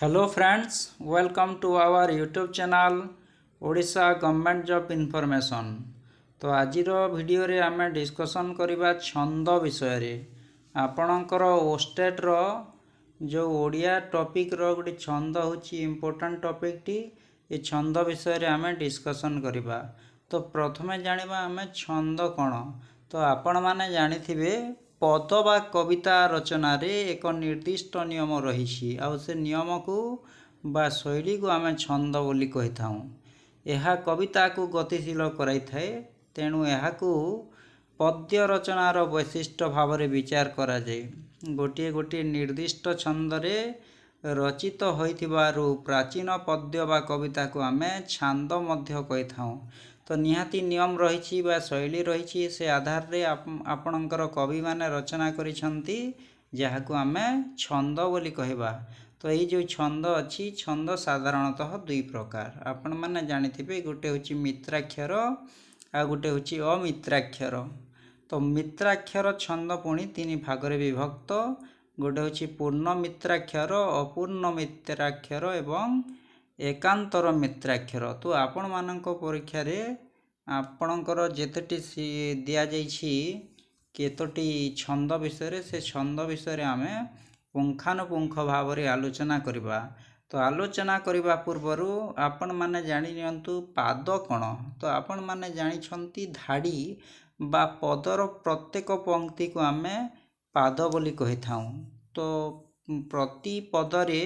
Hello friends, welcome to our YouTube channel Odisha Government Job Information। ତ ଆଜିର ଭିଡ଼ିଓରେ ଆମେ ଡିସ୍କସନ୍ କରିବା ଛନ୍ଦ ବିଷୟରେ। ଆପଣଙ୍କର ଓଷ୍ଟେଟ୍ର ଯେଉଁ ଓଡ଼ିଆ ଟପିକ୍ର ଗୋଟେ ଛନ୍ଦ ହେଉଛି ଇମ୍ପୋର୍ଟାଣ୍ଟ ଟପିକ୍ଟି। ଏ ଛନ୍ଦ ବିଷୟରେ ଆମେ ଡିସ୍କସନ୍ କରିବା। ତ ପ୍ରଥମେ ଜାଣିବା ଆମେ ଛନ୍ଦ କ'ଣ। ତ ଆପଣମାନେ ଜାଣିଥିବେ, ପଦ ବା କବିତା ରଚନାରେ ଏକ ନିର୍ଦ୍ଦିଷ୍ଟ ନିୟମ ରହିଛି ଆଉ ସେ ନିୟମକୁ ବା ଶୈଳୀକୁ ଆମେ ଛନ୍ଦ ବୋଲି କହିଥାଉଁ। ଏହା କବିତାକୁ ଗତିଶୀଳ କରାଇଥାଏ। ତେଣୁ ଏହାକୁ ପଦ୍ୟ ରଚନାର ବୈଶିଷ୍ଟ୍ୟ ଭାବରେ ବିଚାର କରାଯାଏ। ଗୋଟିଏ ଗୋଟିଏ ନିର୍ଦ୍ଦିଷ୍ଟ ଛନ୍ଦରେ ରଚିତ ହୋଇଥିବାରୁ ପ୍ରାଚୀନ ପଦ୍ୟ ବା କବିତାକୁ ଆମେ ଛାନ୍ଦ ମଧ୍ୟ କହିଥାଉଁ। ତ ନିହାତି ନିୟମ ରହିଛି ବା ଶୈଳୀ ରହିଛି, ସେ ଆଧାରରେ ଆପଣଙ୍କର କବିମାନେ ରଚନା କରିଛନ୍ତି, ଯାହାକୁ ଆମେ ଛନ୍ଦ ବୋଲି କହିବା। ତ ଏଇ ଯେଉଁ ଛନ୍ଦ ଅଛି, ଛନ୍ଦ ସାଧାରଣତଃ ଦୁଇ ପ୍ରକାର, ଆପଣମାନେ ଜାଣିଥିବେ। ଗୋଟେ ହେଉଛି ମିତ୍ରାକ୍ଷର ଆଉ ଗୋଟେ ହେଉଛି ଅମିତ୍ରାକ୍ଷର। ତ ମିତ୍ରାକ୍ଷର ଛନ୍ଦ ପୁଣି ତିନି ଭାଗରେ ବିଭକ୍ତ। ଗୋଟେ ହେଉଛି ପୂର୍ଣ୍ଣ ମିତ୍ରାକ୍ଷର, ଅପୂର୍ଣ୍ଣ ମିତ୍ରାକ୍ଷର ଏବଂ ଏକାନ୍ତର ମିତ୍ରାକ୍ଷର। ତ ଆପଣମାନଙ୍କ ପରୀକ୍ଷାରେ ଆପଣଙ୍କର ଯେତେଟି ଦିଆଯାଇଛି, କେତୋଟି ଛନ୍ଦ ବିଷୟରେ, ସେ ଛନ୍ଦ ବିଷୟରେ ଆମେ ପୁଙ୍ଖାନୁପୁଙ୍ଖ ଭାବରେ ଆଲୋଚନା କରିବା। ତ ଆଲୋଚନା କରିବା ପୂର୍ବରୁ ଆପଣମାନେ ଜାଣି ନିଅନ୍ତୁ ପାଦ କ'ଣ। ତ ଆପଣମାନେ ଜାଣିଛନ୍ତି, ଧାଡ଼ି ବା ପଦର ପ୍ରତ୍ୟେକ ପଙ୍କ୍ତିକୁ ଆମେ ପାଦ ବୋଲି କହିଥାଉଁ। ତ ପ୍ରତି ପଦରେ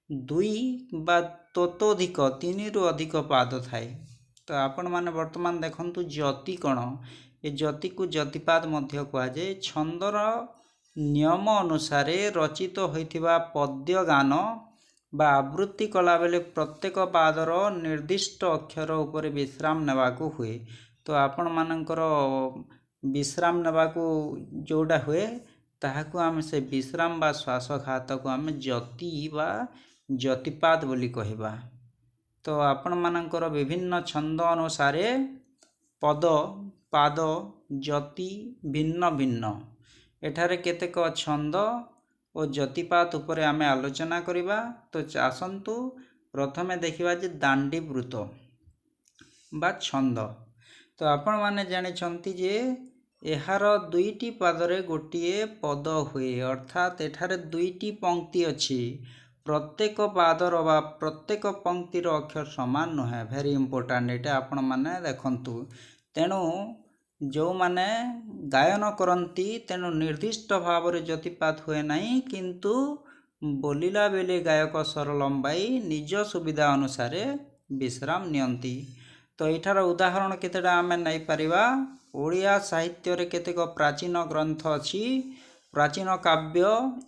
ଦୁଇ ବା ତତୋଧିକ ତିନିରୁ ଅଧିକ ପାଦ ଥାଏ। ତ ଆପଣମାନେ ବର୍ତ୍ତମାନ ଦେଖନ୍ତୁ ଯତି କ'ଣ। ଏ ଯତିକୁ ଯତିପାଦ ମଧ୍ୟ କୁହାଯାଏ। ଛନ୍ଦର ନିୟମ ଅନୁସାରେ ରଚିତ ହୋଇଥିବା ପଦ୍ୟ ଗାନ ବା ଆବୃତ୍ତି କଲାବେଳେ ପ୍ରତ୍ୟେକ ପାଦର ନିର୍ଦ୍ଦିଷ୍ଟ ଅକ୍ଷର ଉପରେ ବିଶ୍ରାମ ନେବାକୁ ହୁଏ। ତ ଆପଣମାନଙ୍କର ବିଶ୍ରାମ ନେବାକୁ ଯେଉଁଟା ହୁଏ, ତାହାକୁ ଆମେ ସେ ବିଶ୍ରାମ ବା ଶ୍ୱାସଘାତକୁ ଆମେ ଯତି ବା ଯତିପାଦ ବୋଲି କହିବା। ତ ଆପଣମାନଙ୍କର ବିଭିନ୍ନ ଛନ୍ଦ ଅନୁସାରେ ପଦ, ପାଦ, ଯତି ଭିନ୍ନ ଭିନ୍ନ। ଏଠାରେ କେତେକ ଛନ୍ଦ ଓ ଯତିପାତ ଉପରେ ଆମେ ଆଲୋଚନା କରିବା। ତ ଆସନ୍ତୁ ପ୍ରଥମେ ଦେଖିବା ଯେ ଦାଣ୍ଡିବୃତ୍ତ ବା ଛନ୍ଦ। ତ ଆପଣମାନେ ଜାଣିଛନ୍ତି ଯେ ଏହାର ଦୁଇଟି ପାଦରେ ଗୋଟିଏ ପଦ ହୁଏ, ଅର୍ଥାତ୍ ଏଠାରେ ଦୁଇଟି ପଙ୍କ୍ତି ଅଛି। ପ୍ରତ୍ୟେକ ପାଦର ବା ପ୍ରତ୍ୟେକ ପଙ୍କ୍ତିର ଅକ୍ଷର ସମାନ ନୁହେଁ। ଭେରି ଇମ୍ପୋର୍ଟାଣ୍ଟ, ଏଇଟା ଆପଣମାନେ ଦେଖନ୍ତୁ। ତେଣୁ ଯେଉଁମାନେ ଗାୟନ କରନ୍ତି, ତେଣୁ ନିର୍ଦ୍ଦିଷ୍ଟ ଭାବରେ ଯତିପାତ ହୁଏ ନାହିଁ, କିନ୍ତୁ ବୋଲିଲା ବେଳେ ଗାୟକ ସ୍ୱର ଲମ୍ବାଇ ନିଜ ସୁବିଧା ଅନୁସାରେ ବିଶ୍ରାମ ନିଅନ୍ତି। ତ ଏଇଠାର ଉଦାହରଣ କେତେଟା ଆମେ ନେଇପାରିବା। ଓଡ଼ିଆ ସାହିତ୍ୟରେ କେତେକ ପ୍ରାଚୀନ ଗ୍ରନ୍ଥ ଅଛି, ପ୍ରାଚୀନ କାବ୍ୟ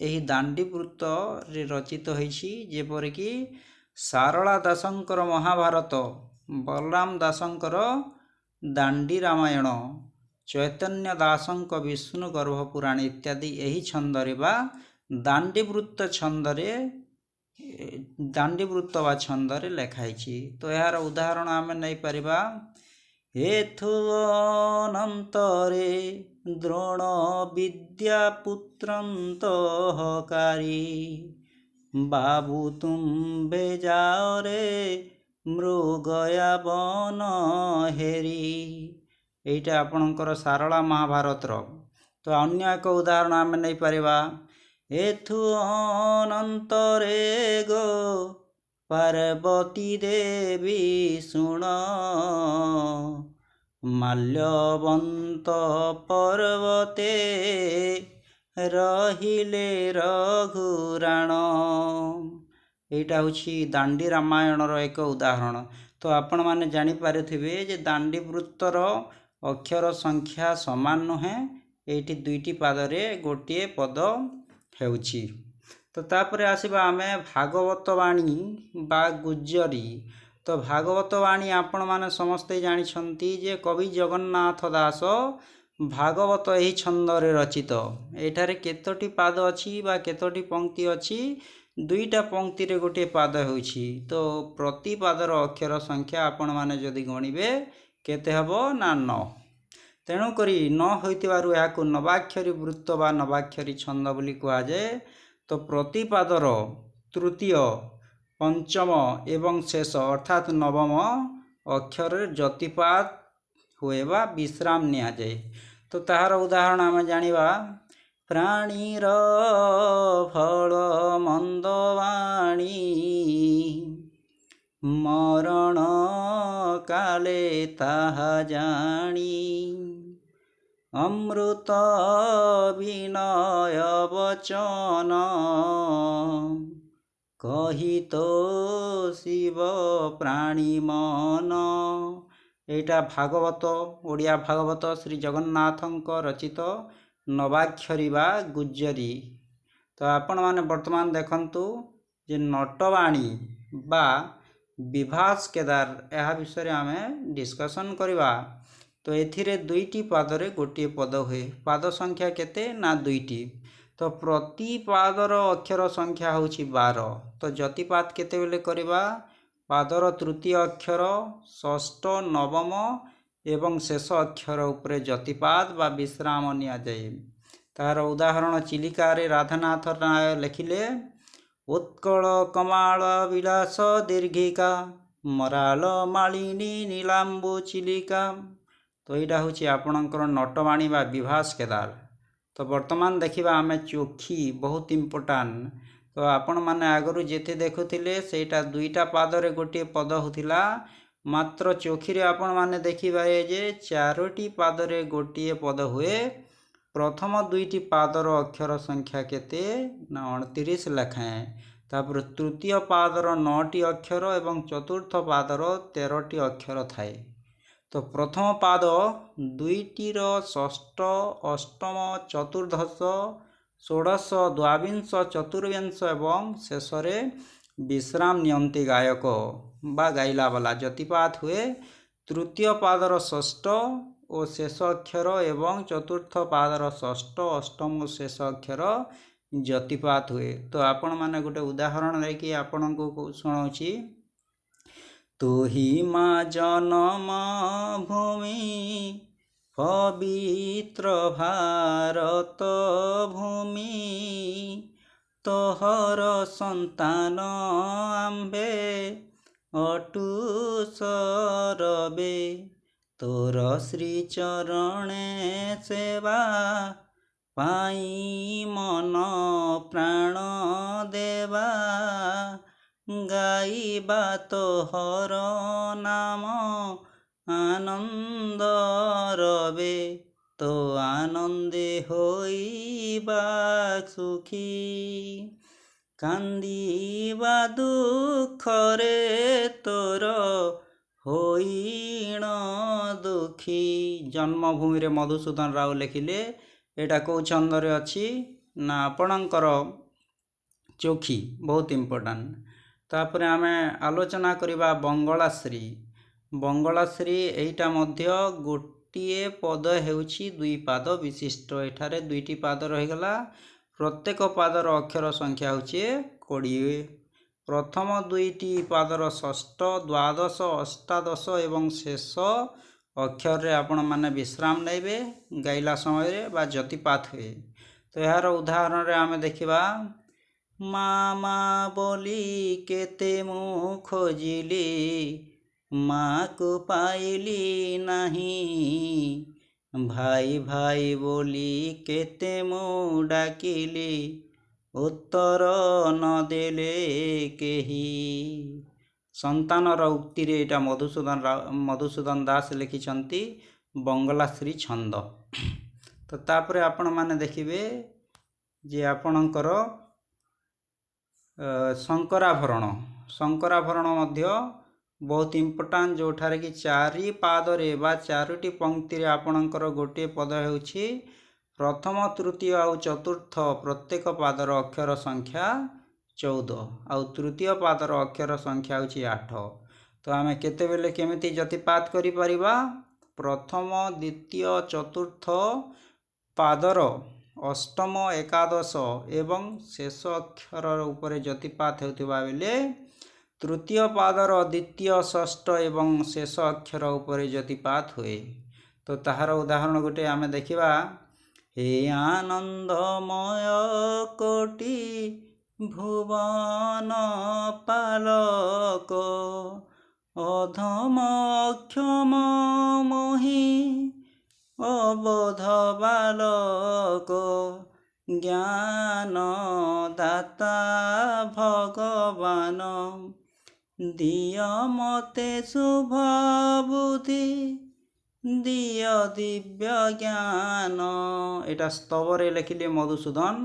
ଏହି ଦାଣ୍ଡିବୃତ୍ତରେ ରଚିତ ହୋଇଛି, ଯେପରିକି ସାରଳା ଦାସଙ୍କର ମହାଭାରତ, ବଳରାମ ଦାସଙ୍କର ଦାଣ୍ଡି ରାମାୟଣ, ଚୈତନ୍ୟ ଦାସଙ୍କ ବିଷ୍ଣୁ ଗର୍ଭପୁରାଣ ଇତ୍ୟାଦି ଏହି ଛନ୍ଦରେ ବା ଦାଣ୍ଡିବୃତ୍ତ ଛନ୍ଦରେ, ଦାଣ୍ଡିବୃତ୍ତ ବା ଛନ୍ଦରେ ଲେଖା ହେଇଛି। ତ ଏହାର ଉଦାହରଣ ଆମେ ନେଇପାରିବା। ଏଥୁ ଅନନ୍ତରେ ଦ୍ରୋଣ ବିଦ୍ୟା ପୁତ୍ରନ୍ତଃକାରୀ, ବାବୁ ତୁମ୍ଭେ ଯାଅରେ ମୃଗୟା ବନ ହେରି। ଏଇଟା ଆପଣଙ୍କର ସାରଳା ମହାଭାରତର। ତ ଅନ୍ୟ ଏକ ଉଦାହରଣ ଆମେ ନେଇପାରିବା। ଏଥୁ ଅନନ୍ତରେ ଗୋ ପାର୍ବତୀ ଦେବୀ ଶୁଣ, ମାଲ୍ୟବନ୍ତ ପର୍ବତେ ରହିଲେ ରଘୁରାଣ। ଏଇଟା ହେଉଛି ଦାଣ୍ଡି ରାମାୟଣର ଏକ ଉଦାହରଣ। ତ ଆପଣମାନେ ଜାଣିପାରୁଥିବେ ଯେ ଦାଣ୍ଡିବୃତ୍ତର ଅକ୍ଷର ସଂଖ୍ୟା ସମାନ ନୁହେଁ। ଏଇଠି ଦୁଇଟି ପାଦରେ ଗୋଟିଏ ପଦ ହେଉଛି। ତ ତାପରେ ଆସିବା ଆମେ ଭାଗବତ ବାଣୀ ବା ଗୁଜ୍ଜରୀ। ତ ଭାଗବତ ବାଣୀ ଆପଣମାନେ ସମସ୍ତେ ଜାଣିଛନ୍ତି ଯେ କବି ଜଗନ୍ନାଥ ଦାସ ଭାଗବତ ଏହି ଛନ୍ଦରେ ରଚିତ। ଏଠାରେ କେତୋଟି ପାଦ ଅଛି ବା କେତୋଟି ପଙ୍କ୍ତି ଅଛି? ଦୁଇଟା ପଙ୍କ୍ତିରେ ଗୋଟିଏ ପାଦ ହେଉଛି। ତ ପ୍ରତି ପାଦର ଅକ୍ଷର ସଂଖ୍ୟା ଆପଣମାନେ ଯଦି ଗଣିବେ, କେତେ ହେବ ନା 9। ତେଣୁକରି 9 ହୋଇଥିବାରୁ ଏହାକୁ ନବାକ୍ଷରୀ ବୃତ୍ତ ବା ନବାକ୍ଷରୀ ଛନ୍ଦ ବୋଲି କୁହାଯାଏ। ତ ପ୍ରତି ପାଦର ତୃତୀୟ ପଞ୍ଚମ ଏବଂ ଶେଷ ଅର୍ଥାତ୍ ନବମ ଅକ୍ଷରରେ ଯତିପାତ ହୁଏ ବା ବିଶ୍ରାମ ନିଆଯାଏ। ତ ତାହାର ଉଦାହରଣ ଆମେ ଜାଣିବା। ପ୍ରାଣୀର ଫଳ ମନ୍ଦବାଣୀ, ମରଣ କାଲେ ତାହା ଜାଣି, ଅମୃତ ବିନୟ ବଚନ କହି ତ ଶିବ ପ୍ରାଣୀ ମନ। ଏଇଟା ଭାଗବତ, ଓଡ଼ିଆ ଭାଗବତ, ଶ୍ରୀ ଜଗନ୍ନାଥଙ୍କ ରଚିତ ନବାକ୍ଷରୀ ବା ଗୁଜ୍ଜରୀ। ତ ଆପଣମାନେ ବର୍ତ୍ତମାନ ଦେଖନ୍ତୁ ଯେ ନଟବାଣୀ ବା ବିଭାସ କେଦାର, ଏହା ବିଷୟରେ ଆମେ ଡିସ୍କସନ୍ କରିବା। ତ ଏଥିରେ ଦୁଇଟି ପାଦରେ ଗୋଟିଏ ପଦ ହୁଏ। ପାଦ ସଂଖ୍ୟା କେତେ ନା ଦୁଇଟି। ତ ପ୍ରତି ପାଦର ଅକ୍ଷର ସଂଖ୍ୟା ହେଉଛି 12। ତ ଯତିପାତ କେତେବେଳେ କରିବା? ପାଦର ତୃତୀୟ ଅକ୍ଷର, ଷଷ୍ଠ, ନବମ ଏବଂ ଶେଷ ଅକ୍ଷର ଉପରେ ଯତିପାତ ବା ବିଶ୍ରାମ ନିଆଯାଏ। ତାହାର ଉଦାହରଣ ଚିଲିକାରେ ରାଧାନାଥ ରାୟ ଲେଖିଲେ, ଉତ୍କଳ କମାଳ ବିଳାସ ଦୀର୍ଘିକା, ମରାଳ ମାଳିନୀ ନୀଳାମ୍ବୁ ଚିଲିକା। ତ ଏଇଟା ହେଉଛି ଆପଣଙ୍କର ନଟବାଣୀ ବା ବିଭାସ କେଦାର। ତ ବର୍ତ୍ତମାନ ଦେଖିବା ଆମେ ଚୋଖୀ, ବହୁତ ଇମ୍ପୋର୍ଟାଣ୍ଟ। ତ ଆପଣମାନେ ଆଗରୁ ଯେତେ ଦେଖୁଥିଲେ, ସେଇଟା ଦୁଇଟା ପାଦରେ ଗୋଟିଏ ପଦ ହେଉଥିଲା। ମାତ୍ର ଚୋଖିରେ ଆପଣମାନେ ଦେଖିପାରିବେ ଯେ ଚାରୋଟି ପାଦରେ ଗୋଟିଏ ପଦ ହୁଏ। ପ୍ରଥମ ଦୁଇଟି ପାଦର ଅକ୍ଷର ସଂଖ୍ୟା କେତେ ନା 29 ଲେଖାଏଁ। ତାପରେ ତୃତୀୟ ପାଦର ନଅଟି ଅକ୍ଷର ଏବଂ ଚତୁର୍ଥ ପାଦର 13ଟି ଅକ୍ଷର ଥାଏ। ତ ପ୍ରଥମ ପାଦ ଦୁଇଟିର ଷଷ୍ଠ, ଅଷ୍ଟମ, ଚତୁର୍ଦ୍ଦଶ, ଷୋଡ଼ଶ, ଦ୍ୱାବିଂଶ, ଚତୁର୍ବିଂଶ ଏବଂ ଶେଷରେ ବିଶ୍ରାମ ନିଅନ୍ତି ଗାୟକ ବା ଗାଇଲା ବାଲା, ଯତିପାତ ହୁଏ। ତୃତୀୟ ପାଦର ଷଷ୍ଠ ଓ ଶେଷ ଅକ୍ଷର ଏବଂ ଚତୁର୍ଥ ପାଦର ଷଷ୍ଠ, ଅଷ୍ଟମ ଓ ଶେଷ ଅକ୍ଷର ଯତିପାତ ହୁଏ। ତ ଆପଣମାନେ ଗୋଟେ ଉଦାହରଣ ଦେଇକି ଆପଣଙ୍କୁ ଶୁଣାଉଛି। ତୁହି ମା ଜନମ ଭୂମି, ପବିତ୍ର ଭାରତ ଭୂମି, ତୋହର ସନ୍ତାନ ଆମ୍ଭେ ଅଟୁ ସରବେ, ତୋର ଶ୍ରୀଚରଣେ ସେବା ପାଇଁ ମନ ପ୍ରାଣ ଦେବା, ଗାଇବା ତୋହର ନାମ ଆନନ୍ଦ ରବେ, ତୋ ଆନନ୍ଦେ ହୋଇବା ସୁଖୀ, କାନ୍ଦିବା ଦୁଃଖରେ ତୋର ହୋଇଣ ଦୁଃଖୀ। ଜନ୍ମଭୂମିରେ ମଧୁସୂଦନ ରାଓ ଲେଖିଲେ। ଏଇଟା କେଉଁ ଛନ୍ଦରେ ଅଛି ନା ଆପଣଙ୍କର ଚୋଖୀ, ବହୁତ ଇମ୍ପୋର୍ଟାଣ୍ଟ। ତାପରେ ଆମେ ଆଲୋଚନା କରିବା ବଙ୍ଗଳାଶ୍ରୀ। ବଙ୍ଗଳାଶ୍ରୀ ଏଇଟା ମଧ୍ୟ ଗୋଟିଏ ପଦ ହେଉଛି ଦୁଇ ପାଦ ବିଶିଷ୍ଟ। ଏଠାରେ ଦୁଇଟି ପାଦ ରହିଗଲା। ପ୍ରତ୍ୟେକ ପାଦର ଅକ୍ଷର ସଂଖ୍ୟା ହେଉଛି 20। ପ୍ରଥମ ଦୁଇଟି ପାଦର ଷଷ୍ଠ, ଦ୍ୱାଦଶ, ଅଷ୍ଟାଦଶ ଏବଂ ଶେଷ ଅକ୍ଷରରେ ଆପଣମାନେ ବିଶ୍ରାମ ନେବେ ଗାଇଲା ସମୟରେ ବା ଯତିପାତ ହୁଏ। ତ ଏହାର ଉଦାହରଣରେ ଆମେ ଦେଖିବା। ମା ମା ବୋଲି କେତେ ମୁଁ ଖୋଜିଲି, ମାକୁ ପାଇଲି ନାହିଁ, ଭାଇ ଭାଇ ବୋଲି କେତେ ମୁଁ ଡାକିଲି, ଉତ୍ତର ନଦେଲେ କେହି। ସନ୍ତାନର ଉକ୍ତିରେ ଏଇଟା ମଧୁସୂଦନ ଦାସ ଲେଖିଛନ୍ତି ବଙ୍ଗଳାଶ୍ରୀ ଛନ୍ଦ। ତ ତାପରେ ଆପଣମାନେ ଦେଖିବେ ଯେ ଆପଣଙ୍କର ଶଙ୍କରାଭରଣ। ଶଙ୍କରାଭରଣ ମଧ୍ୟ ବହୁତ ଇମ୍ପୋର୍ଟାଣ୍ଟ, ଯେଉଁଠାରେ କି ଚାରି ପାଦରେ ବା ଚାରୋଟି ପଙ୍କ୍ତିରେ ଆପଣଙ୍କର ଗୋଟିଏ ପଦ ହେଉଛି। ପ୍ରଥମ, ତୃତୀୟ ଆଉ ଚତୁର୍ଥ ପ୍ରତ୍ୟେକ ପାଦର ଅକ୍ଷର ସଂଖ୍ୟା 14 ଆଉ ତୃତୀୟ ପାଦର ଅକ୍ଷର ସଂଖ୍ୟା ହେଉଛି 8। ତ ଆମେ କେତେବେଳେ କେମିତି ଯତିପାତ କରିପାରିବା? ପ୍ରଥମ, ଦ୍ୱିତୀୟ, ଚତୁର୍ଥ ପାଦର ଅଷ୍ଟମ, ଏକାଦଶ ଏବଂ ଶେଷ ଅକ୍ଷର ଉପରେ ଯତିପାତ ହେଉଥିବା ବେଳେ ତୃତୀୟ ପାଦର ଦ୍ୱିତୀୟ, ଷଷ୍ଠ ଏବଂ ଶେଷ ଅକ୍ଷର ଉପରେ ଯତିପାତ ହୁଏ। ତ ତାହାର ଉଦାହରଣ ଗୋଟେ ଆମେ ଦେଖିବା। ହେ ଆନନ୍ଦମୟ କୋଟି ଭୁବନ ପାଳକ, ଅଧମ ଅକ୍ଷମ ମୁହିଁ ଅବୋଧ ବାଳକ, ଜ୍ଞାନ ଦାତା ଭଗବାନ, ଦିଅ ମତେ ଶୁଭ ବୁଦ୍ଧି, ଦିଅ ଦିବ୍ୟ ଜ୍ଞାନ। ଏଇଟା ସ୍ତବରେ ଲେଖିଲେ ମଧୁସୂଦନ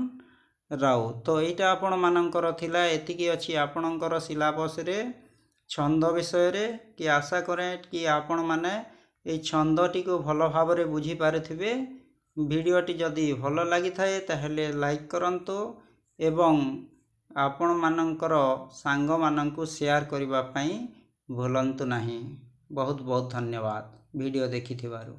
ରାଉତ। ତ ଏଇଟା ଆପଣମାନଙ୍କର ଥିଲା, ଏତିକି ଅଛି ଆପଣଙ୍କର ସିଲାବସ୍ରେ ଛନ୍ଦ ବିଷୟରେ କି। ଆଶା କରେ କି ଆପଣମାନେ ଏଇ ଛନ୍ଦଟିକୁ ଭଲ ଭାବରେ ବୁଝିପାରିଥିବେ। ଭିଡ଼ିଓଟି ଯଦି ଭଲ ଲାଗିଥାଏ, ତାହେଲେ ଲାଇକ୍ କରନ୍ତୁ ଏବଂ ଆପଣମାନଙ୍କର ସାଙ୍ଗମାନଙ୍କୁ ସେୟାର କରିବା ପାଇଁ ଭୁଲନ୍ତୁ ନାହିଁ। ବହୁତ ବହୁତ ଧନ୍ୟବାଦ ଭିଡ଼ିଓ ଦେଖିଥିବାରୁ।